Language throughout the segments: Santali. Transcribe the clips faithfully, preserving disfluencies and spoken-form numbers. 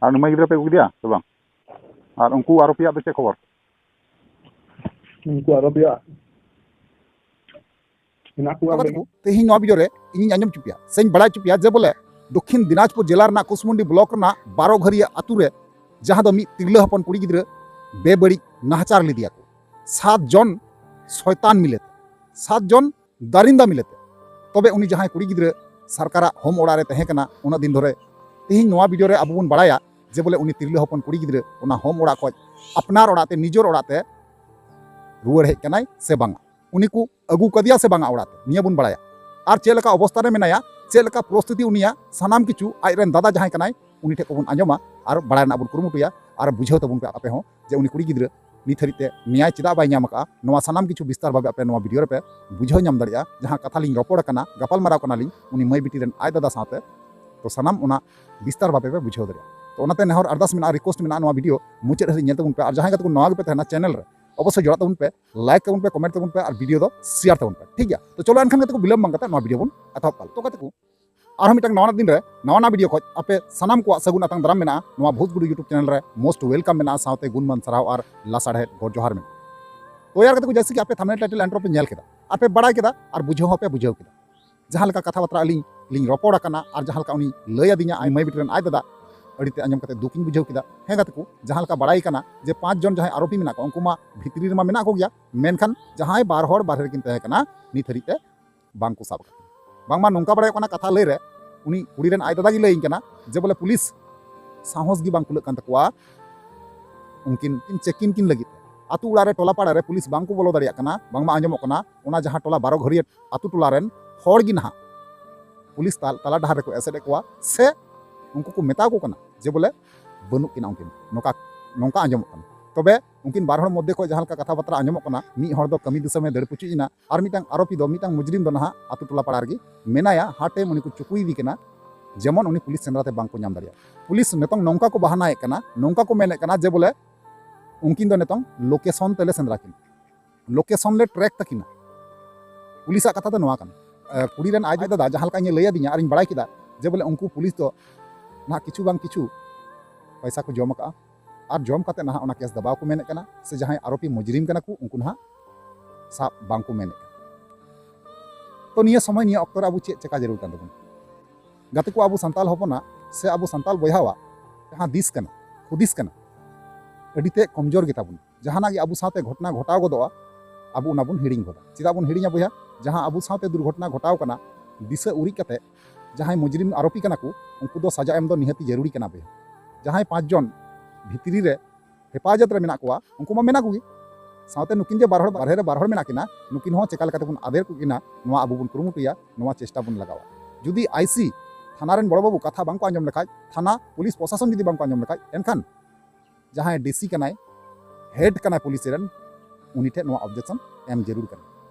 ᱟᱨ ᱩᱱᱤ ᱢᱟᱹᱭ ᱜᱤᱫᱽᱨᱟᱹ ᱯᱮ ᱟᱹᱜᱩ ᱠᱮᱫᱮᱭᱟ ᱥᱮ ᱵᱟᱝ? ᱟᱨ ᱩᱱᱠᱩ ᱟᱨᱚ ᱯᱮᱭᱟᱜ ᱫᱚ ᱪᱮᱫ ᱠᱷᱚᱵᱚᱨ? ᱩᱱᱠᱩ ᱟᱨᱚ ᱯᱮᱭᱟ ᱢᱮᱱᱟᱜ ᱠᱚᱣᱟ ᱛᱚᱵᱮ ᱵᱚᱞᱮ᱾ ᱛᱮᱦᱮᱧ ᱱᱚᱣᱟ ᱵᱷᱤᱰᱤᱭᱳ ᱨᱮ ᱤᱧᱤᱧ ᱟᱸᱡᱚᱢ ᱦᱚᱪᱚ ᱯᱮᱭᱟ ᱥᱮᱧ ᱵᱟᱲᱟᱭ ᱦᱚᱪᱚ ᱯᱮᱭᱟ ᱡᱮ ᱵᱚᱞᱮ ᱫᱚᱠᱠᱷᱤᱱ ᱫᱤᱱᱟᱡᱽᱯᱩᱨ ᱡᱮᱞᱟ ᱨᱮᱱᱟᱜ ᱠᱩᱥᱢᱩᱱᱰᱤ ᱵᱞᱚᱠ ᱨᱮᱱᱟᱜ ᱵᱟᱨᱚ ᱜᱷᱟᱹᱨᱤᱭᱟᱹ ᱟᱛᱩ ᱨᱮ ᱡᱟᱦᱟᱸ ᱫᱚ ᱢᱤᱫ ᱛᱤᱨᱞᱟᱹ ᱦᱚᱯᱚᱱ ᱠᱩᱲᱤ ᱜᱤᱫᱽᱨᱟᱹ ᱵᱮᱵᱟᱹᱲᱤᱡ ᱱᱟᱦᱟᱪᱟᱨ ᱞᱮᱫᱮᱭᱟ ᱠᱚ᱾ ᱥᱟᱛ ᱡᱚᱱ ᱥᱚᱭᱛᱟᱱ ᱢᱤᱞᱮᱛᱮ, ᱥᱟᱛ ᱡᱚᱱ ᱫᱟᱨᱤᱱᱫᱟ ᱢᱤᱞᱮᱛᱮ᱾ ᱛᱚᱵᱮ ᱩᱱᱤ ᱡᱟᱦᱟᱸᱭ ᱠᱩᱲᱤ ᱜᱤᱫᱽᱨᱟᱹ ᱥᱚᱨᱠᱟᱨᱟᱜ ᱦᱳᱢ ᱚᱲᱟᱜ ᱨᱮ ᱛᱟᱦᱮᱸ ᱠᱟᱱᱟ ᱩᱱᱟᱹᱜ ᱫᱤᱱ ᱫᱷᱚᱨᱮ, ᱛᱮᱦᱮᱧ ᱱᱚᱣᱟ ᱵᱷᱤᱰᱤᱭᱳ ᱨᱮ ᱟᱵᱚ ᱵᱚᱱ ᱵᱟᱲᱟᱭᱟ ᱡᱮ ᱵᱚᱞᱮ ᱩᱱᱤ ᱛᱤᱨᱞᱟᱹ ᱦᱚᱯᱚᱱ ᱠᱩᱲᱤ ᱜᱤᱫᱽᱨᱟᱹ ᱚᱱᱟ ᱦᱳᱢ ᱚᱲᱟᱜ ᱠᱷᱚᱱ ᱟᱯᱱᱟᱨ ᱚᱲᱟᱜ ᱛᱮ, ᱱᱤᱡᱮᱨ ᱚᱲᱟᱜ ᱛᱮ ᱨᱩᱣᱟᱹᱲ ᱦᱮᱡ ᱠᱟᱱᱟᱭ ᱥᱮ ᱵᱟᱝᱟ, ᱩᱱᱤ ᱠᱚ ᱟᱹᱜᱩ ᱠᱟᱫᱮᱭᱟ ᱥᱮ ᱵᱟᱝᱟ ᱚᱲᱟᱜ ᱛᱮ, ᱱᱤᱭᱟᱹ ᱵᱚᱱ ᱵᱟᱲᱟᱭᱟ᱾ ᱟᱨ ᱪᱮᱫ ᱞᱮᱠᱟ ᱚᱵᱚᱥᱛᱟ ᱨᱮ ᱢᱮᱱᱟᱭᱟ, ᱪᱮᱫ ᱞᱮᱠᱟ ᱯᱚᱨᱤᱥᱛᱷᱤᱛᱤ ᱩᱱᱤᱭᱟᱜ, ᱥᱟᱱᱟᱢ ᱠᱤᱪᱷᱩ ᱟᱡ ᱨᱮᱱ ᱫᱟᱫᱟ ᱡᱟᱦᱟᱸᱭ ᱠᱟᱱᱟᱭ ᱩᱱᱤ ᱴᱷᱮᱱ ᱠᱷᱚᱱ ᱵᱚᱱ ᱟᱸᱡᱚᱢᱟ ᱟᱨ ᱵᱟᱲᱟᱭ ᱨᱮᱱᱟᱜ ᱵᱚᱱ ᱠᱩᱨᱩᱢᱩᱴᱩᱭᱟ᱾ ᱟᱨ ᱵᱩᱡᱷᱟᱹᱣ ᱛᱟᱵᱚᱱ ᱯᱮ ᱟᱯᱮ ᱦᱚᱸ ᱡᱮ ᱩᱱᱤ ᱠᱩᱲᱤ ᱜᱤᱫᱽᱨᱟᱹ ᱱᱤᱛ ᱦᱟᱹᱨᱤᱡ ᱛᱮ ᱱᱮᱭᱟᱭ ᱪᱮᱫᱟᱜ ᱵᱟᱭ ᱧᱟᱢ ᱟᱠᱟᱫᱼᱟ, ᱱᱚᱣᱟ ᱥᱟᱱᱟᱢ ᱠᱤᱪᱷᱩ ᱵᱤᱥᱛᱟᱨ ᱵᱷᱟᱵᱮ ᱟᱯᱮ ᱱᱚᱣᱟ ᱵᱷᱤᱰᱤᱭᱳ ᱨᱮᱯᱮ ᱵᱩᱡᱷᱟᱹᱣ ᱧᱟᱢ ᱫᱟᱲᱮᱭᱟᱜᱼᱟ᱾ ᱡᱟᱦᱟᱸ ᱠᱟᱛᱷᱟ ᱞᱤᱧ ᱨᱚᱯᱚᱲ ᱟᱠᱟᱱᱟ, ᱜᱟᱯᱟᱞ ᱢᱟᱨᱟᱣ ᱠᱟᱱᱟᱞᱤᱧ ᱩᱱᱤ ᱢᱟᱹᱭ ᱵᱤᱴᱤ ᱨᱮᱱ ᱟᱡ ᱫᱟᱫᱟ ᱥᱟᱶᱛᱮ, ᱛᱚ ᱥᱟᱱᱟᱢ ᱚᱱᱟ ᱵᱤᱥᱛᱟᱨ ᱵᱷᱟᱵᱮ ᱯᱮ ᱵᱩᱡᱷᱟᱹᱣ ᱫᱟᱲᱮᱭᱟᱜᱼᱟ᱾ ᱛᱚ ᱚᱱᱟᱛᱮ ᱱᱮᱦᱚᱨ ᱟᱨᱫᱟᱥ ᱢᱮᱱᱟᱜᱼᱟ, ᱨᱤᱠᱩᱭᱮᱥᱴ ᱢᱮᱱᱟᱜᱼᱟ, ᱱᱚᱣᱟ ᱵᱷᱤᱰᱤᱭᱳ ᱢᱩᱪᱟᱹᱫ ᱦᱟᱹᱨᱤᱡ ᱧᱮᱞ ᱛᱟᱵᱚᱱ ᱯᱮ᱾ ᱟᱨ ᱡᱟᱦᱟᱸᱭ ᱜᱟᱛᱮ ᱠᱚ ᱱᱟᱣᱟ ᱜᱮᱯᱮ ᱛᱟᱦᱮᱱᱟ ᱪᱮᱱᱮᱞ ᱨᱮ, ᱚᱵᱚᱥᱥᱳᱭ ᱡᱚᱲᱟᱜ ᱛᱟᱵᱚᱱ ᱯᱮ, ᱞᱟᱭᱤᱠ ᱛᱟᱵᱚᱱ ᱯᱮ, ᱠᱚᱢᱮᱱᱴ ᱛᱟᱵᱚᱱ ᱯᱮ ᱟᱨ ᱵᱷᱤᱰᱤᱭᱳ ᱫᱚ ᱥᱮᱭᱟᱨ ᱛᱟᱵᱚᱱ ᱯᱮ, ᱴᱷᱤᱠ ᱜᱮᱭᱟ? ᱛᱚ ᱪᱚᱞᱚ ᱮᱱᱠᱷᱟᱱ ᱜᱟᱛᱮ ᱠᱚ ᱵᱤᱞᱚᱢ ᱵᱟᱝ ᱠᱟᱛᱮ ᱱᱚᱣᱟ ᱵᱷᱤᱰᱤᱭᱳ ᱵᱚᱱ ᱮᱛᱚᱦᱚᱵ ᱠᱟᱜᱼᱟ᱾ ᱛᱚ ᱜᱟᱛᱮ ᱠᱚ, ᱟᱨᱦᱚᱸ ᱢᱤᱫᱴᱟᱝ ᱱᱟᱣᱟ ᱱᱟᱜ ᱫᱤᱱ ᱨᱮ ᱱᱟᱣᱟ ᱱᱟᱜ ᱵᱷᱤᱰᱤᱭᱳ ᱠᱷᱚᱡ ᱟᱯᱮ ᱥᱟᱱᱟᱢ ᱠᱚᱣᱟᱜ ᱥᱟᱹᱜᱩᱱ ᱟᱛᱟᱝ ᱫᱟᱨᱟᱢ ᱢᱮᱱᱟᱜᱼᱟ᱾ ᱱᱚᱣᱟ ᱵᱷᱩᱛ ᱜᱩᱰᱩ YouTube ᱪᱮᱱᱮᱞ ᱨᱮ most welcome ᱢᱮᱱᱟᱜᱼᱟ, ᱥᱟᱶᱛᱮ ᱜᱩᱱᱢᱟᱱ ᱥᱟᱨᱦᱟᱣ ᱟᱨ ᱞᱟᱥᱟᱲᱦᱮᱫ ᱜᱚᱰ ᱡᱚᱦᱟᱨ ᱢᱮᱱᱟᱜᱼᱟ᱾ ᱛᱚ ᱭᱟᱨ ᱜᱟᱛᱮ ᱠᱚ, ᱡᱮᱭᱥᱮ ᱠᱤ ᱟᱯᱮ ᱛᱷᱟᱢᱵᱱᱮᱞ ᱴᱟᱭᱴᱮᱞ ᱮᱱᱴᱨᱳ ᱯᱮ ᱧᱮᱞ ᱠᱮᱫᱟ, ᱟᱯᱮ ᱵᱟᱲᱟᱭ ᱠᱮᱫᱟ ᱟᱨ ᱵᱩᱡᱷᱟᱹᱣ ᱦᱚᱸᱯᱮ ᱵᱩᱡᱷᱟᱹᱣ ᱠᱮᱫᱟ᱾ ᱡᱟᱦᱟᱸ ᱞᱮᱠᱟ ᱠᱟᱛᱷᱟ ᱵᱟᱛᱨᱟ ᱟᱹᱞᱤᱧ ᱞᱤᱧ ᱨᱚᱯᱚᱲ ᱟᱠᱟᱱᱟ ᱟᱨ ᱡᱟᱦᱟᱸ ᱞᱮᱠᱟ ᱩᱱᱤ ᱞᱟᱹᱭ ᱟᱹᱫᱤᱧᱟ, ᱟᱡ ᱢᱟᱹᱭ ᱵᱤᱴᱤ ᱨᱮᱱ ᱟᱡ ᱫᱟᱫᱟ, ᱟᱹᱰᱤ ᱛᱮ ᱟᱸᱡᱚᱢ ᱠᱟᱛᱮ ᱫᱩᱠᱤᱧ ᱵᱩᱡᱷᱟᱹᱣ ᱠᱮᱫᱟ᱾ ᱦᱮᱸ ᱜᱟᱛᱮ ᱠᱚ, ᱡᱟᱦᱟᱸ ᱞᱮᱠᱟ ᱵᱟᱲᱟᱭ ᱠᱟᱱᱟ ᱡᱮ ᱯᱟᱸᱪ ᱡᱚᱱ ᱡᱟᱦᱟᱸᱭ ᱟᱨᱳᱯᱤ ᱢᱮᱱᱟᱜ ᱠᱚᱣᱟ, ᱩᱱᱠᱩ ᱢᱟ ᱵᱷᱤᱛᱨᱤ ᱨᱮᱢᱟ ᱢᱮᱱᱟᱜ ᱠᱚᱜᱮᱭᱟ, ᱢᱮᱱᱠᱷᱟᱱ ᱡᱟᱦᱟᱸᱭ ᱵᱟᱨ ᱦᱚᱲ ᱵᱟᱨᱦᱮ ᱨᱮᱠᱤᱱ ᱛᱟᱦᱮᱸ ᱠᱟᱱᱟ, ᱱᱤᱛ ᱦᱟᱹᱨᱤᱡ ᱛᱮ ᱵᱟᱝ ᱠᱚ ᱥᱟᱵ ᱟᱠᱟᱫ ᱠᱤᱱᱟ᱾ ᱵᱟᱝᱢᱟ ᱱᱚᱝᱠᱟ ᱵᱟᱲᱟᱭᱚᱜ ᱠᱟᱱᱟ, ᱠᱟᱛᱷᱟ ᱞᱟᱹᱭ ᱨᱮ ᱩᱱᱤ ᱠᱩᱲᱤ ᱨᱮᱱ ᱟᱡ ᱫᱟᱫᱟ ᱜᱮ ᱞᱟᱹᱭᱟᱹᱧ ᱠᱟᱱᱟ ᱡᱮ ᱵᱚᱞᱮ ᱯᱩᱞᱤᱥ ᱥᱟᱦᱚᱥ ᱜᱮ ᱵᱟᱝ ᱠᱩᱞᱟᱹᱜ ᱠᱟᱱ ᱛᱟᱠᱚᱣᱟ ᱩᱱᱠᱤᱱ ᱠᱤᱱ ᱪᱮᱠᱤᱝ ᱠᱤᱱ ᱞᱟᱹᱜᱤᱫ ᱛᱮ᱾ ᱟᱛᱳ ᱚᱲᱟᱜ ᱨᱮ, ᱴᱚᱞᱟ ᱯᱟᱲᱟ ᱨᱮ ᱯᱩᱞᱤᱥ ᱵᱟᱝ ᱠᱚ ᱵᱚᱞᱚ ᱫᱟᱲᱮᱭᱟᱜ ᱠᱟᱱᱟ᱾ ᱵᱟᱝᱢᱟ ᱟᱸᱡᱚᱢᱚᱜ ᱠᱟᱱᱟ ᱚᱱᱟ ᱡᱟᱦᱟᱸ ᱴᱚᱞᱟ ᱵᱟᱨᱚ ᱜᱷᱟᱹᱨᱤᱭᱟᱹ ᱟᱛᱳ ᱴᱚᱞᱟ ᱨᱮᱱ ᱦᱚᱲ ᱜᱮ ᱱᱟᱦᱟᱜ ᱯᱩᱞᱤᱥ ᱛᱟᱞ-, ᱛᱟᱞᱟ ᱰᱟᱦᱟᱨ ᱨᱮᱠᱚ ᱮᱥᱮᱫ ᱮᱫ ᱠᱚᱣᱟ ᱥᱮ ᱩᱱᱠᱩ ᱠᱚ ᱢᱮᱛᱟ ᱠᱚ ᱠᱟᱱᱟ ᱡᱮ ᱵᱚᱞᱮ ᱵᱟᱹᱱᱩᱜ ᱠᱤᱱᱟ ᱩᱱᱠᱤᱱ, ᱱᱚᱝᱠᱟ, ᱱᱚᱝᱠᱟ ᱟᱸᱡᱚᱢᱚᱜ ᱠᱟᱱᱟ᱾ ᱛᱚᱵᱮ ᱩᱱᱠᱤᱱ ᱵᱟᱨ ᱦᱚᱲ ᱢᱚᱫᱽᱫᱷᱮ ᱠᱷᱚᱱ ᱡᱟᱦᱟᱸ ᱞᱮᱠᱟ ᱠᱟᱛᱷᱟ ᱵᱟᱛᱨᱟ ᱟᱸᱡᱚᱢᱚᱜ ᱠᱟᱱᱟ, ᱢᱤᱫ ᱦᱚᱲ ᱫᱚ ᱠᱟᱹᱢᱤ ᱫᱤᱥᱚᱢᱮ ᱫᱟᱹᱲ ᱯᱩᱪᱩᱡ ᱮᱱᱟ, ᱟᱨ ᱢᱤᱫᱴᱟᱝ ᱟᱨᱳᱯᱤ ᱫᱚ, ᱢᱤᱫᱴᱟᱝ ᱢᱩᱡᱽᱨᱤᱢ ᱫᱚ ᱱᱟᱦᱟᱜ ᱟᱛᱳ ᱴᱚᱞᱟ ᱯᱟᱲᱟ ᱨᱮᱜᱮ ᱢᱮᱱᱟᱭᱟ, ᱦᱟᱴᱮ ᱩᱱᱤ ᱠᱚ ᱪᱩᱠᱩᱭᱮᱫᱮ ᱠᱟᱱᱟ, ᱡᱮᱢᱚᱱ ᱩᱱᱤ ᱯᱩᱞᱤᱥ ᱥᱮᱸᱫᱽᱨᱟ ᱛᱮ ᱵᱟᱝ ᱠᱚ ᱧᱟᱢ ᱫᱟᱲᱮᱭᱟᱜᱼᱟ᱾ ᱯᱩᱞᱤᱥ ᱱᱤᱛᱚᱝ ᱱᱚᱝᱠᱟ ᱠᱚ ᱵᱟᱦᱟᱱᱟᱭᱮᱫ ᱠᱟᱱᱟ, ᱱᱚᱝᱠᱟ ᱠᱚ ᱢᱮᱱᱮᱫ ᱠᱟᱱᱟ ᱡᱮ ᱵᱚᱞᱮ ᱩᱱᱠᱤᱱ ᱫᱚ ᱱᱤᱛᱚᱝ ᱞᱳᱠᱮᱥᱚᱱ ᱛᱮᱞᱮ ᱥᱮᱸᱫᱽᱨᱟ ᱠᱤᱱᱟ, ᱞᱳᱠᱮᱥᱚᱱ ᱞᱮ ᱴᱨᱮᱠ ᱛᱟᱹᱠᱤᱱᱟ᱾ ᱯᱩᱞᱤᱥᱟᱜ ᱠᱟᱛᱷᱟ ᱫᱚ ᱱᱚᱣᱟ ᱠᱟᱱᱟ᱾ ᱮ, ᱠᱩᱲᱤ ᱨᱮᱱ ᱟᱡ ᱫᱟᱫᱟ ᱡᱟᱦᱟᱸ ᱞᱮᱠᱟ ᱤᱧᱮ ᱞᱟᱹᱭ ᱟᱹᱫᱤᱧᱟ ᱟᱨᱤᱧ ᱵᱟᱲᱟᱭ ᱠᱮᱫᱟ ᱡᱮ ᱵᱚᱞᱮ ᱩᱱᱠᱩ ᱯᱩᱞᱤᱥ ᱫᱚ ᱱᱟᱦᱟᱜ ᱠᱤᱪᱷᱩ ᱵᱟᱝ ᱠᱤᱪᱷᱩ ᱯᱚᱭᱥᱟ ᱠᱚ ᱡᱚᱢ ᱟᱠᱟᱫᱼᱟ᱾ ᱟᱨ ᱡᱚᱢ ᱠᱟᱛᱮ ᱱᱟᱦᱟᱜ ᱚᱱᱟ ᱠᱮᱥ ᱫᱟᱵᱟᱣ ᱠᱚ ᱢᱮᱱᱮᱫ ᱠᱟᱱᱟ, ᱥᱮ ᱡᱟᱦᱟᱸᱭ ᱟᱨᱳᱯᱤ ᱢᱩᱡᱽᱨᱤᱢ ᱠᱟᱱᱟ ᱠᱚ, ᱩᱱᱠᱩ ᱱᱟᱦᱟᱜ ᱥᱟᱵ ᱵᱟᱝ ᱠᱚ ᱢᱮᱱᱮᱫ ᱠᱟᱱᱟ᱾ ᱛᱚ, ᱱᱤᱭᱟᱹ ᱥᱚᱢᱚᱭ, ᱱᱤᱭᱟᱹ ᱚᱠᱛᱚ ᱨᱮ ᱟᱵᱚ ᱪᱮᱫ ᱪᱮᱠᱟ ᱡᱟᱹᱨᱩᱲ ᱠᱟᱱ ᱛᱟᱵᱚᱱᱟ? ᱜᱟᱛᱮ ᱠᱚ, ᱟᱵᱚ ᱥᱟᱱᱛᱟᱲ ᱦᱚᱯᱚᱱᱟᱜ ᱥᱮ ᱟᱵᱚ ᱥᱟᱱᱛᱟᱲ ᱵᱚᱭᱦᱟᱣᱟᱜ ᱡᱟᱦᱟᱸ ᱫᱤᱥ ᱠᱟᱱᱟ, ᱦᱩᱫᱤᱥ ᱠᱟᱱᱟ, ᱟᱹᱰᱤ ᱛᱮᱫ ᱠᱚᱢᱡᱳᱨ ᱜᱮᱛᱟ ᱵᱚᱱᱟ᱾ ᱡᱟᱦᱟᱱᱟᱜ ᱜᱮ ᱟᱵᱚ ᱥᱟᱶᱛᱮ ᱜᱷᱚᱴᱚᱱᱟ ᱜᱷᱚᱴᱟᱣ ᱜᱚᱫᱚᱜᱼᱟ, ᱟᱵᱚ ᱚᱱᱟ ᱵᱚᱱ ᱦᱤᱲᱤᱧ ᱜᱚᱫᱟ᱾ ᱪᱮᱫᱟᱜ ᱵᱚᱱ ᱦᱤᱲᱤᱧᱟ ᱵᱚᱭᱦᱟ? ᱡᱟᱦᱟᱸ ᱟᱵᱚ ᱥᱟᱶᱛᱮ ᱫᱩᱨᱜᱷᱚᱴᱚᱱᱟ ᱜᱷᱚᱴᱟᱣ ᱠᱟᱱᱟ, ᱫᱤᱥᱟᱹ ᱩᱨᱤᱡ ᱠᱟᱛᱮ ᱡᱟᱦᱟᱸᱭ ᱢᱩᱡᱽᱨᱤᱢ ᱟᱨᱳᱯᱤ ᱠᱟᱱᱟ ᱠᱚ, ᱩᱱᱠᱩ ᱫᱚ ᱥᱟᱡᱟ ᱮᱢ ᱫᱚ ᱱᱤᱦᱟᱹᱛᱤ ᱡᱟᱹᱨᱩᱲᱤ ᱠᱟᱱᱟ ᱵᱚᱭᱦᱟ᱾ ᱡᱟᱦᱟᱸᱭ ᱯᱟᱸᱪ ᱡᱚᱱ ᱵᱷᱤᱛᱨᱤ ᱨᱮ ᱦᱮᱯᱟᱡᱚᱛ ᱨᱮ ᱢᱮᱱᱟᱜ ᱠᱚᱣᱟ, ᱩᱱᱠᱩ ᱢᱟ ᱢᱮᱱᱟᱜ ᱠᱚᱜᱮ, ᱥᱟᱶᱛᱮ ᱱᱩᱠᱤᱱ ᱡᱮ ᱵᱟᱨ ᱦᱚᱲ, ᱵᱟᱨᱦᱮ ᱨᱮ ᱵᱟᱨ ᱦᱚᱲ ᱢᱮᱱᱟᱜ ᱠᱤᱱᱟ, ᱱᱩᱠᱤᱱ ᱦᱚᱸ ᱪᱮᱠᱟ ᱞᱮᱠᱟ ᱛᱮᱵᱚᱱ ᱟᱫᱮᱨ ᱠᱚ ᱠᱤᱱᱟ, ᱱᱚᱣᱟ ᱟᱵᱚ ᱵᱚᱱ ᱠᱩᱨᱩᱢᱩᱴᱩᱭᱟ, ᱱᱚᱣᱟ ᱪᱮᱥᱴᱟ ᱵᱚᱱ ᱞᱟᱜᱟᱣᱟ᱾ ᱡᱩᱫᱤ ᱟᱭ ᱥᱤ ᱛᱷᱟᱱᱟ ᱨᱮᱱ ᱵᱚᱲᱚ ᱵᱟᱹᱵᱩ ᱠᱟᱛᱷᱟ ᱵᱟᱝ ᱠᱚ ᱟᱸᱡᱚᱢ ᱞᱮᱠᱷᱟᱡ, ᱛᱷᱟᱱᱟ ᱯᱩᱞᱤᱥ ᱯᱨᱚᱥᱟᱥᱚᱱ ᱡᱩᱫᱤ ᱵᱟᱝ ᱠᱚ ᱟᱸᱡᱚᱢ ᱞᱮᱠᱷᱟᱡ, ᱮᱱᱠᱷᱟᱱ ᱡᱟᱦᱟᱸᱭ ᱰᱤ ᱥᱤ ᱠᱟᱱᱟᱭ, ᱦᱮᱰ ᱠᱟᱱᱟᱭ ᱯᱩᱞᱤᱥ ᱨᱮᱱ, ᱩᱱᱤ ᱴᱷᱮᱱ ᱱᱚᱣᱟ ᱚᱵᱡᱮᱠᱥᱚᱱ ᱮᱢ ᱡᱟᱹᱨᱩᱲ ᱠᱟᱱᱟ᱾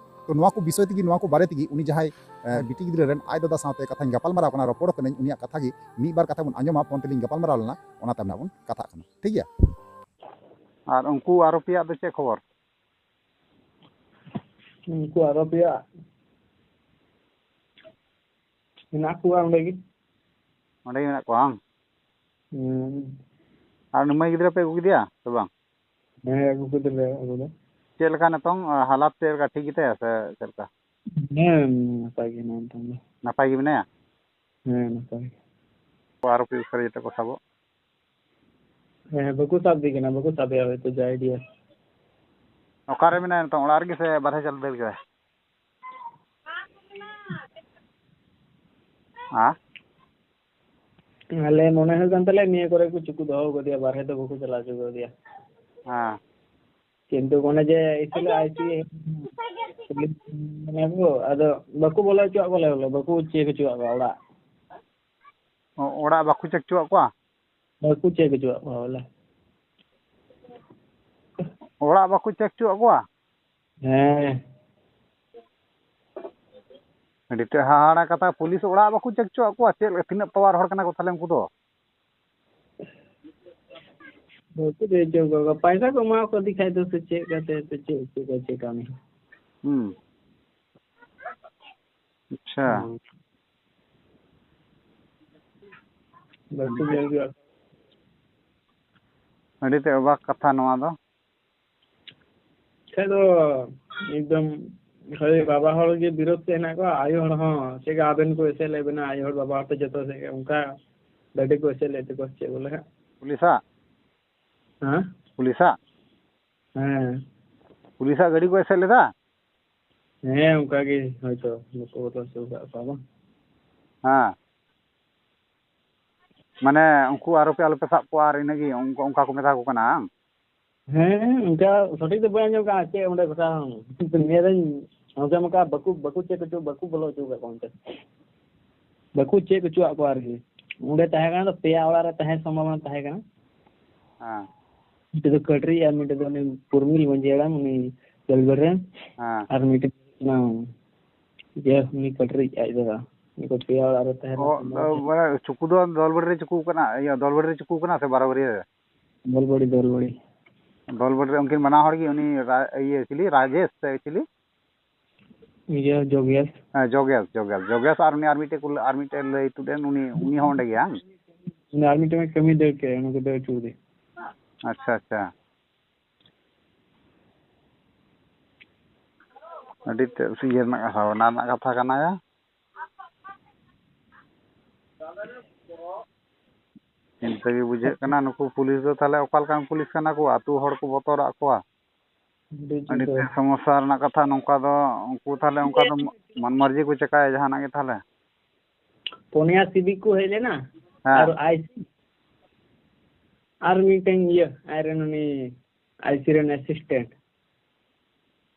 ᱛᱚ, ᱱᱚᱣᱟ ᱠᱚ ᱵᱤᱥᱚᱭ ᱛᱮᱜᱮ, ᱱᱚᱣᱟ ᱠᱚ ᱵᱟᱨᱮ ᱛᱮᱜᱮ ᱩᱱᱤ ᱡᱟᱦᱟᱸᱭ, ᱮ, ᱵᱤᱴᱤ ᱜᱤᱫᱽᱨᱟᱹ ᱨᱮᱱ ᱟᱡ ᱫᱟᱫᱟ ᱥᱟᱶᱛᱮ ᱠᱟᱛᱷᱟᱧ ᱜᱟᱯᱟᱞᱢᱟᱨᱟᱣ ᱠᱟᱱᱟ, ᱨᱚᱯᱚᱲ ᱠᱟᱹᱱᱟᱹᱧ, ᱩᱱᱤᱭᱟᱜ ᱠᱟᱛᱷᱟ ᱜᱮ ᱢᱤᱫ ᱵᱟᱨ ᱠᱟᱛᱷᱟ ᱵᱚᱱ ᱟᱸᱡᱚᱢᱟ, ᱯᱷᱳᱱ ᱛᱮᱞᱤᱧ ᱜᱟᱯᱟᱞᱢᱟᱨᱟᱣ ᱞᱮᱱᱟ, ᱚᱱᱟ ᱛᱟᱭᱚᱢ ᱱᱟᱜ ᱵᱚᱱ ᱠᱟᱛᱷᱟᱜ ᱠᱟᱱᱟ, ᱴᱷᱤᱠ ᱜᱮᱭᱟ? ᱟᱨ ᱩᱱᱠᱩ ᱟᱨᱳᱯᱤᱭᱟᱜ ᱫᱚ ᱪᱮᱫ ᱠᱷᱚᱵᱚᱨ? ᱩᱱᱠᱩ ᱟᱨᱳᱯᱤᱭᱟᱜ ᱢᱮᱱᱟᱜ ᱠᱚᱣᱟ ᱚᱸᱰᱮ ᱜᱮ᱾ ᱚᱸᱰᱮ ᱜᱮ ᱢᱮᱱᱟᱜ ᱠᱚᱣᱟ, ᱵᱟᱝ? ᱦᱩᱸ᱾ ᱟᱨ ᱩᱱᱤ ᱢᱟᱹᱭ ᱜᱤᱫᱽᱨᱟᱹ ᱯᱮ ᱟᱹᱜᱩ ᱠᱮᱫᱮᱭᱟ ᱥᱮ ᱵᱟᱝ? ᱦᱮᱸ, ᱟᱹᱜᱩ ᱠᱮᱫᱮᱞᱮ ᱟᱹᱜᱩ ᱫᱚ᱾ ᱪᱮᱫ ᱞᱮᱠᱟ ᱱᱤᱛᱚᱝ, ᱟ, ᱦᱟᱞᱟᱛ ᱪᱮᱫ ᱞᱮᱠᱟ, ᱴᱷᱤᱠ ᱜᱮᱛᱟᱭᱟ ᱥᱮ ᱪᱮᱫ ᱞᱮᱠᱟ? ᱦᱮᱸ, ᱱᱟᱯᱟᱭ ᱜᱮ ᱦᱮᱱᱟᱭᱟ ᱱᱤᱛᱚᱝ ᱫᱚ᱾ ᱱᱟᱯᱟᱭ ᱜᱮ ᱢᱮᱱᱟᱭᱟ? ᱦᱮᱸ, ᱱᱟᱯᱟᱭ ᱜᱮ᱾ ᱟᱨᱳᱯᱤ ᱩᱥᱟᱹᱨᱟ ᱡᱟᱛᱮ ᱠᱚ ᱥᱟᱵᱚᱜ᱾ ᱦᱮᱸ, ᱵᱟᱠᱚ ᱥᱟᱵ ᱤᱫᱤ ᱠᱟᱱᱟ, ᱵᱟᱠᱚ ᱥᱟᱵᱮᱭᱟ ᱦᱚᱭᱛᱳ, ᱡᱟ ᱟᱭᱰᱤᱭᱟ᱾ ᱚᱠᱟᱨᱮ ᱢᱮᱱᱟᱭᱟ ᱱᱤᱛᱚᱝ? ᱚᱲᱟᱜ ᱨᱮᱜᱮ ᱥᱮ ᱵᱟᱨᱦᱮ ᱪᱟᱞᱟᱣ ᱫᱟᱹᱲ ᱠᱮᱫᱟᱭ? ᱦᱮᱸ? ᱟᱞᱮ ᱢᱚᱱᱮ ᱦᱩᱭᱩᱜ ᱠᱟᱱ ᱛᱟᱞᱮᱭᱟ ᱱᱤᱭᱟᱹ ᱠᱚᱨᱮ ᱠᱚ ᱪᱩᱠᱩ ᱫᱚᱦᱚ ᱠᱟᱫᱮᱭᱟ, ᱵᱟᱨᱦᱮ ᱫᱚ ᱵᱟᱠᱚ ᱪᱟᱞᱟᱣ ᱦᱚᱪᱚ ᱠᱟᱫᱮᱭᱟ᱾ ᱦᱮᱸ᱾ ᱠᱤᱱᱛᱩ ᱚᱱᱮ ᱡᱮ ᱤᱥᱤᱞ ᱟᱭ ᱥᱤ ᱢᱟᱱᱮ ᱠᱚ, ᱟᱫᱚ ᱵᱟᱠᱚ ᱵᱚᱞᱚ ᱦᱚᱪᱚᱣᱟᱜ ᱠᱚᱣᱟ, ᱵᱚᱞᱮ ᱵᱟᱠᱚ ᱪᱮᱠ ᱦᱚᱪᱚᱣᱟᱜ ᱠᱚᱣᱟ ᱚᱲᱟᱜ᱾ ᱚ, ᱚᱲᱟᱜ ᱵᱟᱠᱚ ᱪᱮᱠ ᱦᱚᱪᱚᱣᱟᱜ ᱠᱚᱣᱟ? ᱵᱟᱠᱚ ᱪᱮᱠ ᱦᱚᱪᱚᱣᱟᱜ ᱠᱚᱣᱟ ᱵᱚᱞᱮ᱾ ᱚᱲᱟᱜ ᱵᱟᱠᱚ ᱪᱮᱠ ᱦᱚᱪᱚᱣᱟᱜ ᱠᱚᱣᱟ? ᱦᱮᱸ᱾ ᱟᱹᱰᱤ ᱛᱮᱫ ᱦᱟᱦᱟᱲᱟ ᱠᱟᱛᱷᱟ, ᱯᱩᱞᱤᱥ ᱚᱲᱟᱜ ᱵᱟᱠᱚ ᱪᱮᱠ ᱦᱚᱪᱚᱣᱟᱜ ᱠᱚᱣᱟ? ᱪᱮᱫ, ᱛᱤᱱᱟᱹᱜ ᱯᱟᱣᱟᱨ ᱦᱚᱲ ᱠᱟᱱᱟ ᱠᱚ ᱛᱟᱦᱞᱮ ᱩᱱᱠᱩ ᱫᱚ? ᱵᱟᱠᱚ ᱪᱮᱠ ᱦᱚᱪᱚ ᱠᱚᱣᱟ, ᱯᱟᱭᱥᱟ ᱠᱚ ᱮᱢᱟ ᱠᱚ ᱫᱤ ᱠᱷᱟᱡ ᱫᱚ ᱥᱮ ᱪᱮᱫ ᱠᱟᱛᱮ ᱥᱮ ᱪᱮᱫ, ᱪᱮᱫ ᱠᱚ ᱪᱮᱠᱟ ᱩᱱᱤ ᱦᱚᱸ᱾ ᱦᱩᱸ᱾ ᱟᱪᱪᱷᱟ᱾ ᱦᱩᱸ᱾ ᱵᱟᱠᱚ ᱧᱮᱞ ᱦᱚᱪᱚᱣᱟᱜ ᱟᱹᱰᱤ ᱛᱮ ᱚᱵᱟᱠ ᱠᱟᱛᱷᱟ ᱱᱚᱣᱟ ᱫᱚ᱾ ᱠᱷᱟᱡ ᱫᱚ ᱮᱠᱫᱚᱢ ᱠᱷᱟᱹᱞᱤ ᱵᱟᱵᱟ ᱦᱚᱲ ᱜᱮ ᱵᱤᱨᱳᱫ ᱛᱮ ᱦᱮᱱᱟᱜ ᱠᱚᱣᱟ, ᱟᱭᱳ ᱦᱚᱲ ᱦᱚᱸ ᱪᱮᱫ ᱞᱮᱠᱟ ᱟᱵᱮᱱ ᱠᱚ ᱮᱥᱮᱫ ᱞᱮᱫ ᱵᱮᱱᱟ, ᱟᱭᱳ ᱦᱚᱲ ᱵᱟᱵᱟ ᱦᱚᱲ ᱛᱮ ᱡᱚᱛᱚ ᱥᱮᱫ ᱜᱮ ᱚᱱᱠᱟ ᱰᱟᱹᱰᱤ ᱠᱚ ᱮᱥᱮᱫ ᱞᱮᱫ ᱛᱟᱠᱚᱣᱟ ᱪᱮᱫ ᱵᱚᱞᱮ ᱦᱟᱸᱜ᱾ ᱯᱩᱞᱤᱥᱟᱜ? ᱦᱮᱸ? ᱯᱩᱞᱤᱥᱟᱜ? ᱦᱮᱸ᱾ ᱯᱩᱞᱤᱥᱟᱜ ᱜᱟᱹᱰᱤ ᱠᱚ ᱮᱥᱮᱫ ᱞᱮᱫᱟ? ᱦᱮᱸ, ᱚᱱᱠᱟ ᱜᱮ ᱦᱚᱭᱛᱚ ᱵᱟᱠᱚ ᱵᱚᱛᱚᱨ ᱦᱚᱪᱚ ᱟᱠᱟᱫ ᱠᱚᱣᱟ ᱵᱟᱝ? ᱦᱮᱸ᱾ ᱢᱟᱱᱮ ᱩᱱᱠᱩ ᱟᱨᱚ ᱯᱮ ᱟᱞᱚᱯᱮ ᱥᱟᱵ ᱠᱚᱣᱟ ᱟᱨ ᱤᱱᱟᱹᱜᱮ ᱚᱱᱠᱟ, ᱚᱱᱠᱟ ᱠᱚ ᱢᱮᱛᱟ ᱠᱚ ᱠᱟᱱᱟ ᱵᱟᱝ? ᱦᱮᱸ, ᱚᱱᱠᱟ ᱥᱚᱴᱷᱤᱠ ᱫᱚ ᱵᱟᱹᱧ ᱟᱸᱡᱚᱢ ᱠᱟᱜᱼᱟ ᱪᱮᱫ ᱚᱸᱰᱮ ᱜᱷᱚᱴᱟᱣ᱾ ᱧᱮᱞ ᱫᱟᱹᱧ ᱚᱱᱠᱟ ᱢᱚᱱᱠᱟ ᱵᱟᱠᱚ, ᱵᱟᱠᱚ ᱪᱮᱫ ᱠᱚᱪᱚ, ᱵᱟᱠᱚ ᱵᱚᱞᱚ ᱦᱚᱪᱚ ᱟᱠᱟᱫ ᱠᱚᱣᱟ ᱚᱱᱛᱮ᱾ ᱵᱟᱠᱚ ᱪᱮᱫ ᱦᱚᱪᱚᱣᱟᱜ ᱠᱚᱣᱟ ᱟᱨᱠᱤ᱾ ᱚᱸᱰᱮ ᱛᱟᱦᱮᱸ ᱠᱟᱱᱟ ᱫᱚ ᱯᱮᱭᱟ ᱚᱲᱟᱜ ᱨᱮ ᱛᱟᱦᱮᱸ ᱥᱚᱢᱵᱷᱚᱵᱚᱱᱟ ᱛᱟᱦᱮᱸ ᱠᱟᱱᱟ᱾ ᱦᱮᱸ᱾ ᱢᱤᱫᱴᱮᱡ ᱫᱚ ᱠᱟᱹᱴᱨᱤ ᱟᱨ ᱢᱤᱫᱴᱮᱡ ᱫᱚ ᱩᱱᱤ ᱯᱩᱨᱢᱤᱞ ᱢᱟᱹᱡᱷᱤ ᱦᱟᱲᱟᱢ, ᱩᱱᱤ ᱫᱟᱹᱞᱵᱟᱹᱲ ᱨᱮ᱾ ᱦᱮᱸ᱾ ᱟᱨ ᱢᱤᱫᱴᱮᱡ ᱚᱱᱟ ᱤᱭᱟᱹ ᱩᱱᱤ ᱠᱟᱹᱴᱨᱤ ᱟᱡ ᱫᱟᱫᱟ᱾ ᱩᱱᱠᱩ ᱯᱮᱭᱟ ᱚᱲᱟᱜ ᱨᱮ ᱛᱟᱦᱮᱸ ᱚ, ᱠᱟᱱᱟ ᱥᱚᱢᱵᱷᱚᱵᱚᱱᱟ᱾ ᱢᱟᱱᱮ ᱪᱩᱠᱩ ᱫᱚ ᱫᱚᱞᱵᱟᱹᱲ ᱨᱮ ᱪᱩᱠᱩ ᱠᱟᱱᱟ, ᱤᱭᱟᱹ, ᱫᱚᱞᱵᱟᱹᱲ ᱨᱮ ᱪᱩᱠᱩ ᱠᱟᱱᱟ ᱥᱮ ᱵᱟᱨᱚᱵᱟᱹᱨᱤᱭᱟᱹ ᱨᱮ? ᱫᱚᱞᱵᱟᱹᱲᱤ, ᱫᱚᱞᱵᱟᱹᱲᱤ᱾ ᱫᱚᱞᱵᱟᱹᱲᱤ ᱨᱮ ᱩᱱᱠᱤᱱ ᱵᱟᱱᱟ ᱦᱚᱲ ᱜᱮ ᱩᱱᱤ ᱨᱟ-, ᱤᱭᱟᱹ ᱪᱤᱞᱤ ᱨᱟᱡᱮᱥ ᱥᱮ ᱪᱤᱞᱤ? ᱤᱭᱟᱹ ᱡᱳᱜᱮᱥ᱾ ᱦᱮᱸ, ᱡᱳᱜᱮᱥ, ᱡᱳᱜᱮᱥ, ᱡᱳᱜᱮᱥ ᱟᱨ ᱩᱱᱤ ᱟᱨ ᱢᱤᱫᱴᱮᱡ ᱠᱚ, ᱟᱨ ᱢᱤᱫᱴᱮᱡ ᱞᱟᱹᱭ ᱛᱩᱫ ᱮᱱ ᱩᱱᱤ, ᱩᱱᱤ ᱦᱚᱸ ᱚᱸᱰᱮ ᱜᱮᱭᱟ ᱵᱟᱝ? ᱩᱱᱤ ᱟᱨ ᱢᱤᱫᱴᱮᱡ ᱠᱟᱹᱢᱤ ᱫᱟᱹᱲ ᱠᱮᱫ, ᱩᱱᱤ ᱠᱚ ᱫᱟᱹᱲ ᱦᱚᱪᱚ ᱠᱮᱫᱮ᱾ ᱟᱪᱪᱷᱟ, ᱟᱪᱪᱷᱟ᱾ ᱟᱹᱰᱤ ᱛᱮᱫ ᱤᱭᱟᱹ ᱨᱮᱱᱟᱜ ᱠᱟᱛᱷᱟ, ᱵᱷᱟᱵᱽᱱᱟ ᱨᱮᱱᱟᱜ ᱠᱟᱛᱷᱟ ᱠᱟᱱᱟ ᱭᱟ᱾ ᱪᱤᱱᱛᱟᱹ ᱜᱮ ᱵᱩᱡᱷᱟᱹᱜ ᱠᱟᱱᱟ, ᱱᱩᱠᱩ ᱯᱩᱞᱤᱥ ᱫᱚ ᱛᱟᱦᱞᱮ ᱚᱠᱟ ᱞᱮᱠᱟᱱ ᱯᱩᱞᱤᱥ ᱠᱟᱱᱟ ᱠᱚ? ᱟᱹᱛᱩ ᱦᱚᱲ ᱠᱚ ᱵᱚᱛᱚᱨᱟᱜ ᱠᱚᱣᱟ᱾ ᱟᱹᱰᱤ ᱟᱹᱰᱤ ᱡᱩᱫᱟᱹ᱾ ᱛᱮᱫ ᱥᱚᱢᱚᱥᱥᱟ ᱨᱮᱱᱟᱜ ᱠᱟᱛᱷᱟ᱾ ᱱᱚᱝᱠᱟ ᱫᱚ ᱩᱱᱠᱩ ᱛᱟᱦᱞᱮ ᱚᱱᱠᱟ ᱫᱚ ᱢᱚᱱ ᱢᱟᱨᱡᱤ ᱠᱚ ᱪᱮᱠᱟᱭᱟ ᱡᱟᱦᱟᱱᱟᱜ ᱜᱮ ᱛᱟᱦᱞᱮ? ᱯᱩᱱᱭᱟ ᱥᱤᱵᱤᱠ ᱠᱚ ᱦᱮᱡ ᱞᱮᱱᱟ᱾ ᱦᱮᱸ᱾ ᱟᱨ ᱟᱭ-, ᱟᱨ ᱢᱤᱫᱴᱮᱱ ᱤᱭᱟᱹ, ᱟᱡ ᱨᱮᱱ ᱩᱱᱤ ᱟᱭ ᱥᱤ ᱨᱮᱱ ᱮᱥᱤᱥᱴᱮᱱᱴ᱾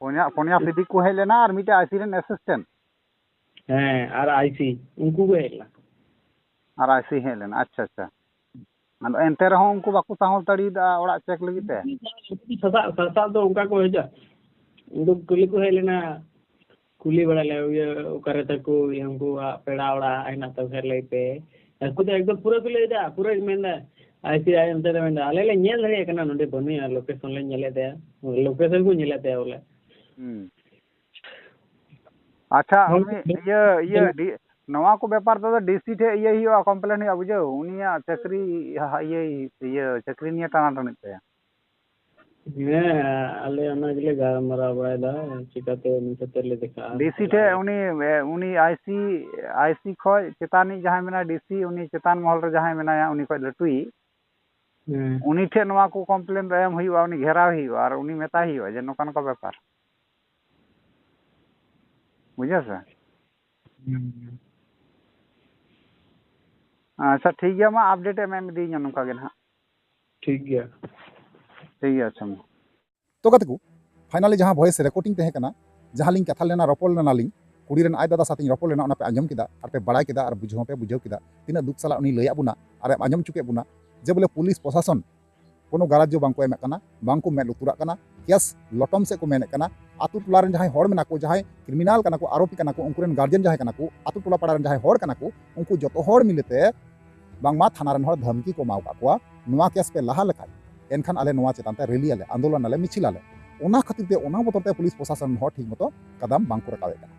ᱯᱩᱱᱭᱟ, ᱯᱩᱱᱭᱟ ᱥᱤᱵᱤᱠ ᱠᱚ ᱦᱮᱡ ᱞᱮᱱᱟ ᱟᱨ ᱢᱤᱫᱴᱮᱡ ᱟᱭ ᱥᱤ ᱨᱮᱱ ᱮᱥᱤᱥᱴᱮᱱᱴ᱾ ᱦᱮᱸ, ᱟᱨ ᱟᱭ ᱥᱤ, ᱩᱱᱠᱩ ᱠᱚ ᱦᱮᱡ ᱞᱮᱱᱟ᱾ ᱟᱨ ᱟᱭ ᱥᱤ ᱦᱮᱡ ᱞᱮᱱᱟ, ᱟᱪᱪᱷᱟ, ᱟᱪᱪᱷᱟ᱾ ᱟᱫᱚ ᱮᱱᱛᱮ ᱨᱮᱦᱚᱸ ᱩᱱᱠᱩ ᱵᱟᱠᱚ ᱥᱟᱦᱚᱥ ᱫᱟᱲᱮᱭᱟᱫᱟ ᱚᱲᱟᱜ ᱪᱮᱠ ᱞᱟᱹᱜᱤᱫ ᱛᱮ? ᱥᱟᱥᱟᱵ, ᱥᱟᱥᱟᱵ ᱫᱚ ᱚᱱᱠᱟ ᱠᱚ ᱦᱤᱡᱩᱜᱼᱟ᱾ ᱩᱱᱠᱩ ᱠᱩᱞᱤ ᱠᱚ ᱦᱮᱡ ᱞᱮᱱᱟ, ᱠᱩᱞᱤ ᱵᱟᱲᱟ ᱞᱮ, ᱤᱭᱟᱹ, ᱚᱠᱟᱨᱮ ᱛᱟᱠᱚ, ᱤᱭᱟᱹ, ᱩᱱᱠᱩᱣᱟᱜ ᱯᱮᱲᱟ ᱚᱲᱟᱜ ᱦᱮᱱᱟᱜ ᱛᱟᱠᱚ ᱠᱷᱟᱱ ᱞᱟᱹᱭ ᱯᱮ᱾ ᱩᱱᱠᱩ ᱫᱚ ᱮᱠᱫᱚᱢ ᱯᱩᱨᱟᱹ ᱠᱚ ᱞᱟᱹᱭ ᱮᱫᱟ, ᱯᱩᱨᱟᱹ ᱢᱮᱱ ᱮᱫᱟ, ᱟᱭ ᱥᱤ ᱟᱭ ᱚᱱᱛᱮ ᱨᱮ ᱢᱮᱱ ᱮᱫᱟ, "ᱟᱞᱮ ᱞᱮ ᱧᱮᱞ ᱫᱟᱲᱮᱭᱟᱜ ᱠᱟᱱᱟ, ᱱᱚᱰᱮ ᱵᱟᱹᱱᱩᱭᱟ, ᱞᱳᱠᱮᱥᱚᱱ ᱞᱮ ᱧᱮᱞᱮᱫ ᱛᱟᱭᱟ, ᱞᱳᱠᱮᱥᱚᱱ ᱠᱚ ᱧᱮᱞᱮᱫ ᱛᱟᱭᱟ ᱵᱚᱞᱮ᱾" ᱦᱩᱸ᱾ ᱟᱪᱪᱷᱟ, ᱦᱚᱲ ᱩᱱᱤ ᱠᱚ ᱤᱭᱟᱹ, ᱤᱭᱟᱹ, ᱰᱤ-, ᱱᱚᱣᱟ ᱠᱚ ᱵᱮᱯᱟᱨ ᱛᱮᱫᱚ ᱰᱤᱥᱤ ᱴᱷᱮᱡ ᱤᱭᱟᱹ ᱦᱩᱭᱩᱜᱼᱟ, ᱠᱚᱢᱯᱞᱮᱱ ᱦᱩᱭᱩᱜᱼᱟ, ᱵᱩᱡᱷᱟᱹᱣ, ᱩᱱᱤᱭᱟᱜ ᱪᱟᱹᱠᱨᱤ ᱦᱟ-, ᱤᱭᱟᱹ, ᱤᱭᱟᱹ, ᱪᱟᱹᱠᱨᱤ ᱱᱤᱭᱮ ᱴᱟᱱᱟᱴᱟᱹᱱᱤᱜ ᱛᱟᱭᱟ᱾ ᱦᱮᱸ, ᱟᱞᱮ ᱚᱱᱟ ᱜᱮᱞᱮ ᱜᱟᱞᱢᱟᱨᱟᱣ ᱵᱟᱲᱟᱭᱮᱫᱟ, ᱪᱤᱠᱟᱹᱛᱮ ᱩᱱᱤ ᱥᱟᱛᱮ ᱞᱮ ᱫᱮᱠᱷᱟᱜᱼᱟ᱾ ᱰᱤᱥᱤ ᱴᱷᱮᱡ ᱩᱱᱤ, ᱮ, ᱩᱱᱤ ᱟᱭᱥᱤ, ᱟᱭᱥᱤ ᱠᱷᱚᱡ ᱪᱮᱛᱟᱱᱤᱡ ᱡᱟᱦᱟᱸᱭ ᱢᱮᱱᱟᱭᱟ, ᱰᱤᱥᱤ, ᱩᱱᱤ ᱪᱮᱛᱟᱱ ᱢᱚᱦᱚᱞ ᱨᱮ ᱡᱟᱦᱟᱸᱭ ᱢᱮᱱᱟᱭᱟ, ᱩᱱᱤ ᱠᱷᱚᱡ ᱞᱟᱹᱴᱩᱭᱤᱡ, ᱦᱮᱸ᱾ ᱩᱱᱤ ᱴᱷᱮᱡ ᱱᱚᱣᱟ ᱠᱚ ᱠᱚᱢᱯᱞᱮᱱ ᱫᱚ ᱮᱢ ᱦᱩᱭᱩᱜᱼᱟ, ᱩᱱᱤ ᱜᱷᱮᱨᱟᱣ ᱦᱩᱭᱩᱜᱼᱟ ᱟᱨ ᱩᱱᱤ ᱢᱮᱛᱟᱭ ᱦᱩᱭᱩᱜᱼᱟ ᱡᱮ ᱱᱚᱝᱠᱟ ᱱᱚᱝᱠᱟ ᱵᱮᱯᱟᱨ᱾ ᱵᱩᱡᱷᱟᱹᱣ ᱥᱮ? ᱦᱩᱸ᱾ ᱟᱪᱪᱷᱟ, ᱴᱷᱤᱠ ᱜᱮᱭᱟ, ᱢᱟ ᱟᱯᱰᱮᱴ ᱮᱢ ᱮᱢ ᱤᱫᱤᱧᱟ ᱱᱚᱝᱠᱟ ᱜᱮ ᱱᱟᱦᱟᱜ᱾ ᱴᱷᱤᱠ ᱜᱮᱭᱟ᱾ ᱴᱷᱤᱠ ᱜᱮᱭᱟ, ᱟᱪᱪᱷᱟ, ᱢᱟ᱾ ᱛᱚ ᱜᱟᱛᱮ ᱠᱚ, finally ᱡᱟᱦᱟᱸ voice recording ᱛᱟᱦᱮᱸ ᱠᱟᱱᱟ, ᱡᱟᱦᱟᱸ ᱞᱤᱧ ᱠᱟᱛᱷᱟ ᱞᱮᱱᱟ, ᱨᱚᱯᱚᱲ ᱞᱮᱱᱟ ᱞᱤᱧ, ᱠᱩᱲᱤ ᱨᱮᱱ ᱟᱡ ᱫᱟᱫᱟ ᱥᱟᱶᱛᱮᱧ ᱨᱚᱯᱚᱲ ᱞᱮᱱᱟ, ᱚᱱᱟ ᱯᱮ ᱟᱸᱡᱚᱢ ᱠᱮᱫᱟ ᱟᱨ ᱯᱮ ᱵᱟᱲᱟᱭ ᱠᱮᱫᱟ ᱟᱨ ᱵᱩᱡᱷᱟᱹᱣ ᱦᱚᱸᱯᱮ ᱵᱩᱡᱷᱟᱹᱣ ᱠᱮᱫᱟ᱾ ᱛᱤᱱᱟᱹᱜ ᱫᱩᱠ ᱥᱟᱞᱟᱜ ᱩᱱᱤ ᱞᱟᱹᱭᱟᱫ ᱵᱚᱱᱟ ᱟᱨ ᱮᱢ ᱟᱸᱡᱚᱢ ᱦᱚᱪᱚ ᱠᱮᱫ ᱵᱚᱱᱟ ᱡᱮ ᱵᱚᱞᱮ ᱯᱩᱞᱤᱥ ᱯᱨᱚᱥᱟᱥᱚᱱ ᱠᱳᱱᱳ ᱜᱟᱨᱟᱡᱽ ᱵᱟᱝ ᱠᱚ ᱮᱢᱮᱫ ᱠᱟᱱᱟ, ᱵᱟᱝ ᱠᱚ ᱢᱮᱫ ᱞᱩᱛᱩᱨᱟᱜ ᱠᱟᱱᱟ, ᱠᱮᱥ ᱞᱚᱴᱚᱢ ᱥᱮᱫ ᱠᱚ ᱢᱮᱱᱮᱫ ᱠᱟᱱᱟ᱾ ᱟᱛᱳ ᱴᱚᱞᱟ ᱨᱮᱱ ᱡᱟᱦᱟᱸᱭ ᱦᱚᱲ ᱢᱮᱱᱟᱜ ᱠᱚ, ᱡᱟᱦᱟᱸᱭ ᱠᱨᱤᱢᱤᱱᱟᱞ ᱠᱟᱱᱟ ᱠᱚ, ᱟᱨᱳᱯᱤ ᱠᱟᱱᱟ ᱠᱚ, ᱩᱱᱠᱩ ᱨᱮᱱ ᱜᱟᱨᱡᱮᱱ ᱡᱟᱦᱟᱸᱭ ᱠᱟᱱᱟ ᱠᱚ, ᱟᱛᱳ ᱴᱚᱞᱟ ᱯᱟᱲᱟ ᱨᱮᱱ ᱡᱟᱦᱟᱸᱭ ᱦᱚᱲ ᱠᱟᱱᱟ ᱠᱚ, ᱩᱱᱠᱩ ᱡᱚᱛᱚ ᱦᱚᱲ ᱢᱤᱞᱮ ᱛᱮ ᱵᱟᱝᱢᱟ ᱛᱷᱟᱱᱟ ᱨᱮᱱ ᱦᱚᱲ ᱫᱷᱟᱢᱠᱤ ᱠᱚ ᱮᱢᱟᱣ ᱠᱟᱜ ᱠᱚᱣᱟ, ᱱᱚᱣᱟ ᱠᱮᱥ ᱯᱮ ᱞᱟᱦᱟ ᱞᱮᱠᱷᱟᱡ ᱮᱱᱠᱷᱟᱱ ᱟᱞᱮ ᱱᱚᱣᱟ ᱪᱮᱛᱟᱱ ᱛᱮ ᱨᱮᱞᱤ ᱟᱞᱮ, ᱟᱱᱫᱳᱞᱚᱱ ᱟᱞᱮ, ᱢᱤᱪᱷᱤᱞ ᱟᱞᱮ᱾ ᱚᱱᱟ ᱠᱷᱟᱹᱛᱤᱨ ᱛᱮ, ᱚᱱᱟ ᱵᱚᱛᱚᱨ ᱛᱮ ᱯᱩᱞᱤᱥ ᱯᱨᱚᱥᱟᱥᱚᱱ ᱦᱚᱸ ᱴᱷᱤᱠ ᱢᱚᱛᱚ ᱠᱟᱫᱟᱢ ᱵᱟᱝ ᱠᱚ ᱨᱟᱠᱟᱵᱮᱫ ᱠᱟᱱᱟ᱾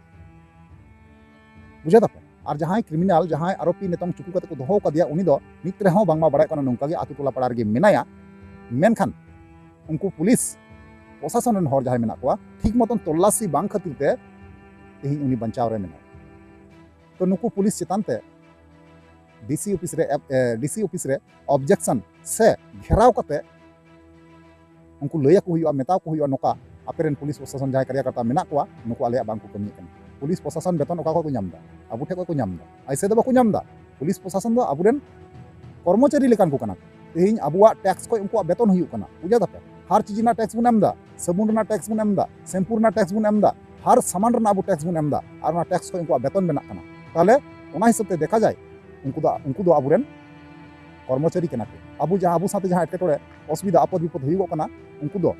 ᱵᱩᱡᱷᱟᱹᱣ ᱫᱟᱯᱮ? ᱟᱨ ᱡᱟᱦᱟᱸᱭ ᱠᱨᱤᱢᱤᱱᱟᱞ, ᱡᱟᱦᱟᱸᱭ ᱟᱨᱳᱯᱤ ᱱᱤᱛᱚᱝ ᱪᱩᱠᱩ ᱠᱟᱛᱮ ᱠᱚ ᱫᱚᱦᱚ ᱟᱠᱟᱫᱮᱭᱟ, ᱩᱱᱤ ᱫᱚ ᱱᱤᱛ ᱨᱮᱦᱚᱸ ᱵᱟᱝᱢᱟ ᱵᱟᱲᱟᱭᱚᱜ ᱠᱟᱱᱟ ᱱᱚᱝᱠᱟ ᱜᱮ ᱟᱛᱳ ᱴᱚᱞᱟ ᱯᱟᱲᱟ ᱨᱮᱜᱮ ᱢᱮᱱᱟᱭᱟ᱾ ᱢᱮᱱᱠᱷᱟᱱ ᱩᱱᱠᱩ ᱯᱩᱞᱤᱥ ᱯᱨᱚᱥᱟᱥᱚᱱ ᱨᱮᱱ ᱦᱚᱲ ᱡᱟᱦᱟᱸᱭ ᱢᱮᱱᱟᱜ ᱠᱚᱣᱟ, ᱴᱷᱤᱠ ᱢᱚᱛᱚᱱ ᱛᱚᱞᱞᱟᱥᱤ ᱵᱟᱝ ᱠᱷᱟᱹᱛᱤᱨ ᱛᱮ ᱛᱮᱦᱮᱧ ᱩᱱᱤ ᱵᱟᱧᱪᱟᱣ ᱨᱮ ᱢᱮᱱᱟᱭᱟ᱾ ᱛᱚ ᱱᱩᱠᱩ ᱯᱩᱞᱤᱥ ᱪᱮᱛᱟᱱ ᱛᱮ ᱰᱤᱥᱤ ᱚᱯᱷᱤᱥ ᱨᱮ, ᱮ, ᱰᱤᱥᱤ ᱚᱯᱷᱤᱥ ᱨᱮ ᱚᱵᱡᱮᱠᱥᱚᱱ ᱥᱮ ᱜᱷᱮᱨᱟᱣ ᱠᱟᱛᱮ ᱩᱱᱠᱩ ᱞᱟᱹᱭ ᱟᱠᱚ ᱦᱩᱭᱩᱜᱼᱟ, ᱢᱮᱛᱟ ᱠᱚ ᱦᱩᱭᱩᱜᱼᱟ, ᱱᱚᱝᱠᱟ ᱟᱯᱮ ᱨᱮᱱ ᱯᱩᱞᱤᱥ ᱯᱨᱚᱥᱟᱥᱚᱱ ᱡᱟᱦᱟᱸᱭ ᱠᱟᱨᱭᱟᱠᱚᱨᱛᱟ ᱢᱮᱱᱟᱜ ᱠᱚᱣᱟ, ᱱᱩᱠᱩ ᱟᱞᱮᱭᱟᱜ ᱵᱟᱝ ᱠᱚ ᱠᱟᱹᱢᱤᱭᱮᱫ ᱠᱟᱱᱟ᱾ ᱯᱩᱞᱤᱥ ᱯᱨᱚᱥᱟᱥᱚᱱ ᱵᱮᱛᱚᱱ ᱚᱠᱟ ᱠᱷᱚᱱ ᱠᱚ ᱧᱟᱢ ᱮᱫᱟ? ᱟᱵᱚ ᱴᱷᱮᱱ ᱠᱷᱚᱱ ᱠᱚ ᱧᱟᱢ ᱮᱫᱟ? ᱟᱭᱥᱮ ᱫᱚ ᱵᱟᱠᱚ ᱧᱟᱢ ᱮᱫᱟ᱾ ᱯᱩᱞᱤᱥ ᱯᱨᱚᱥᱟᱥᱚᱱ ᱫᱚ ᱟᱵᱚᱨᱮᱱ ᱠᱚᱨᱢᱚᱪᱟᱨᱤ ᱞᱮᱠᱟᱱ ᱠᱚ ᱠᱟᱱᱟ ᱠᱚ᱾ ᱛᱮᱦᱮᱧ ᱟᱵᱚᱣᱟᱜ ᱴᱮᱠᱥ ᱠᱷᱚᱱ ᱩᱱᱠᱩᱣᱟᱜ ᱵᱮᱛᱚᱱ ᱦᱩᱭᱩᱜ ᱠᱟᱱᱟ, ᱵᱩᱡᱷᱟᱹᱣ ᱫᱟᱯᱮ? ᱦᱟᱨ ᱪᱤᱡᱽ ᱨᱮᱱᱟᱜ ᱴᱮᱠᱥ ᱵᱚᱱ ᱮᱢ ᱮᱫᱟ, ᱥᱟᱵᱩᱱ ᱨᱮᱱᱟᱜ ᱴᱮᱠᱥ ᱵᱚᱱ ᱮᱢ ᱮᱫᱟ, ᱥᱮᱢᱯᱩ ᱨᱮᱱᱟᱜ ᱴᱮᱠᱥ ᱵᱚᱱ ᱮᱢ ᱮᱫᱟ, ᱦᱟᱨ ᱥᱟᱢᱟᱱ ᱨᱮᱱᱟᱜ ᱟᱵᱚ ᱴᱮᱠᱥ ᱵᱚᱱ ᱮᱢ ᱮᱫᱟ, ᱟᱨ ᱚᱱᱟ ᱴᱮᱠᱥ ᱠᱷᱚᱱ ᱩᱱᱠᱩᱣᱟᱜ ᱵᱮᱛᱚᱱ ᱵᱮᱱᱟᱜ ᱠᱟᱱᱟ᱾ ᱛᱟᱦᱚᱞᱮ ᱚᱱᱟ ᱦᱤᱥᱟᱹᱵ ᱛᱮ ᱫᱮᱠᱷᱟ ᱡᱟᱭ, ᱩᱱᱠᱩ ᱫᱚ, ᱩᱱᱠᱩ ᱫᱚ ᱟᱵᱚᱨᱮᱱ ᱠᱚᱨᱢᱚᱪᱟᱨᱤ ᱠᱟᱱᱟ ᱠᱚ᱾ ᱟᱵᱚ ᱡᱟᱦᱟᱸ, ᱟᱵᱚ ᱥᱟᱶᱛᱮ ᱡᱟᱦᱟᱸ ᱮᱴᱠᱮᱴᱚᱬᱮ, ᱚᱥᱩᱵᱤᱫᱷᱟ, ᱟᱯᱚᱫ ᱵᱤᱯᱚᱫ ᱦᱩᱭᱩᱜᱚᱜ ᱠᱟᱱᱟ, ᱩᱱᱠᱩ ᱫᱚ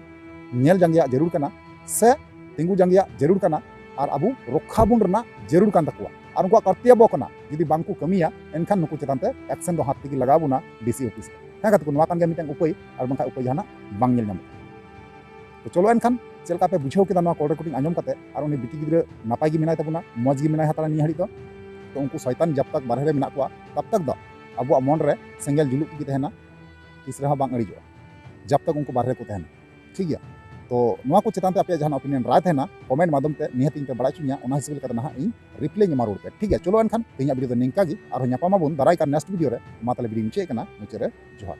ᱧᱮᱞ ᱡᱟᱸᱜᱮᱭᱟᱜ ᱡᱟᱹᱨᱩᱲ ᱠᱟᱱᱟ ᱥᱮ ᱛᱤᱸᱜᱩ ᱡᱟᱸᱜᱮᱭᱟᱜ ᱡᱟᱹᱨᱩᱲ ᱠᱟᱱᱟ, ᱟᱨ ᱟᱵᱚ ᱨᱚᱠᱠᱷᱟ ᱵᱚᱱ ᱨᱮᱱᱟᱜ ᱡᱟᱹᱨᱩᱲ ᱠᱟᱱ ᱛᱟᱠᱚᱣᱟ᱾ ᱟᱨ ᱩᱱᱠᱩᱣᱟᱜ ᱠᱟᱨᱛᱚᱵᱵᱚ ᱠᱟᱱᱟ, ᱡᱩᱫᱤ ᱵᱟᱝ ᱠᱚ ᱠᱟᱹᱢᱤᱭᱟ, ᱮᱱᱠᱷᱟᱱ ᱱᱩᱠᱩ ᱪᱮᱛᱟᱱ ᱛᱮ ᱮᱠᱥᱮᱱ ᱫᱚ ᱦᱟᱛ ᱛᱮᱜᱮ ᱞᱟᱜᱟᱣ ᱵᱚᱱᱟ ᱰᱤᱥᱤ ᱚᱯᱷᱤᱥ ᱨᱮ᱾ ᱦᱮᱸ ᱜᱟᱛᱮ ᱠᱚ, ᱱᱚᱣᱟ ᱠᱟᱱ ᱜᱮᱭᱟ ᱢᱤᱫᱴᱟᱝ ᱩᱯᱟᱹᱭ, ᱟᱨ ᱵᱟᱝᱠᱷᱟᱱ ᱩᱯᱟᱹᱭ ᱡᱟᱦᱟᱱᱟᱜ ᱵᱟᱝ ᱧᱮᱞ ᱧᱟᱢᱚᱜ ᱠᱟᱱᱟ᱾ ᱛᱚ ᱪᱚᱞᱚ ᱮᱱᱠᱷᱟᱱ, ᱪᱮᱫ ᱞᱮᱠᱟ ᱯᱮ ᱵᱩᱡᱷᱟᱹᱣ ᱠᱮᱫᱟ ᱱᱚᱣᱟ ᱠᱚᱞ ᱨᱮᱠᱚᱨᱰᱤᱝ ᱟᱸᱡᱚᱢ ᱠᱟᱛᱮ? ᱟᱨ ᱩᱱᱤ ᱵᱤᱴᱤ ᱜᱤᱫᱽᱨᱟᱹ ᱱᱟᱯᱟᱭ ᱜᱮ ᱢᱮᱱᱟᱭ ᱛᱟᱵᱚᱱᱟ, ᱢᱚᱡᱽ ᱜᱮ ᱢᱮᱱᱟᱭ ᱦᱟᱛᱟᱲᱟ ᱱᱤᱭᱟᱹ ᱜᱷᱟᱹᱲᱤᱡ ᱫᱚ᱾ ᱛᱚ ᱩᱱᱠᱩ ᱥᱚᱭᱛᱟᱱ ᱡᱟᱵ ᱛᱟᱠ ᱵᱟᱨᱦᱮ ᱨᱮ ᱢᱮᱱᱟᱜ ᱠᱚᱣᱟ, ᱛᱟᱵ ᱛᱟᱠ ᱫᱚ ᱟᱵᱚᱣᱟᱜ ᱢᱚᱱ ᱨᱮ ᱥᱮᱸᱜᱮᱞ ᱡᱩᱞᱩᱜ ᱛᱮᱜᱮ ᱛᱟᱦᱮᱱᱟ, ᱛᱤᱥ ᱨᱮᱦᱚᱸ ᱵᱟᱝ ᱤᱲᱤᱡᱚᱜᱼᱟ, ᱡᱟᱵ ᱛᱟᱠ ᱩᱱᱠᱩ ᱵᱟᱨᱦᱮ ᱨᱮᱠᱚ ᱛᱟᱦᱮᱱᱟ᱾ ᱴᱷᱤᱠ ᱜᱮᱭᱟ? ᱛᱚ ᱱᱚᱣᱟ ᱠᱚ ᱪᱮᱛᱟᱱ ᱛᱮ ᱟᱯᱮᱭᱟᱜ ᱡᱟᱦᱟᱱᱟᱜ opinion ᱨᱟᱭ ᱛᱟᱦᱮᱱᱟ, comment ᱢᱟᱫᱽᱫᱷᱚᱢ ᱛᱮ ᱱᱤᱦᱟᱹᱛ ᱤᱧ ᱯᱮ ᱵᱟᱲᱟᱭ ᱦᱚᱪᱚᱧᱟ, ᱚᱱᱟ ᱦᱤᱥᱟᱹᱵ ᱞᱮᱠᱟᱛᱮ ᱱᱟᱦᱟᱜ ᱤᱧ reply ᱤᱧ ᱮᱢᱟ ᱨᱩᱣᱟᱹᱲ ᱯᱮ᱾ ᱴᱷᱤᱠ ᱜᱮᱭᱟ? ᱪᱚᱞᱚ ᱮᱱᱠᱷᱟᱱ ᱛᱮᱦᱮᱧᱟᱜ video ᱫᱚ ᱱᱤᱝᱠᱟ ᱜᱮ, ᱟᱨᱦᱚᱸ ᱧᱟᱯᱟᱢ ᱟᱵᱚᱱ ᱫᱟᱨᱟᱭ ᱠᱟᱱ next video ᱨᱮ᱾ ᱢᱟ ᱛᱟᱦᱞᱮ video ᱤᱧ ᱢᱩᱪᱟᱹᱫ ᱠᱟᱱᱟ, ᱢᱩᱪᱟᱹᱫ ᱨᱮ ᱡᱚᱦᱟᱨ᱾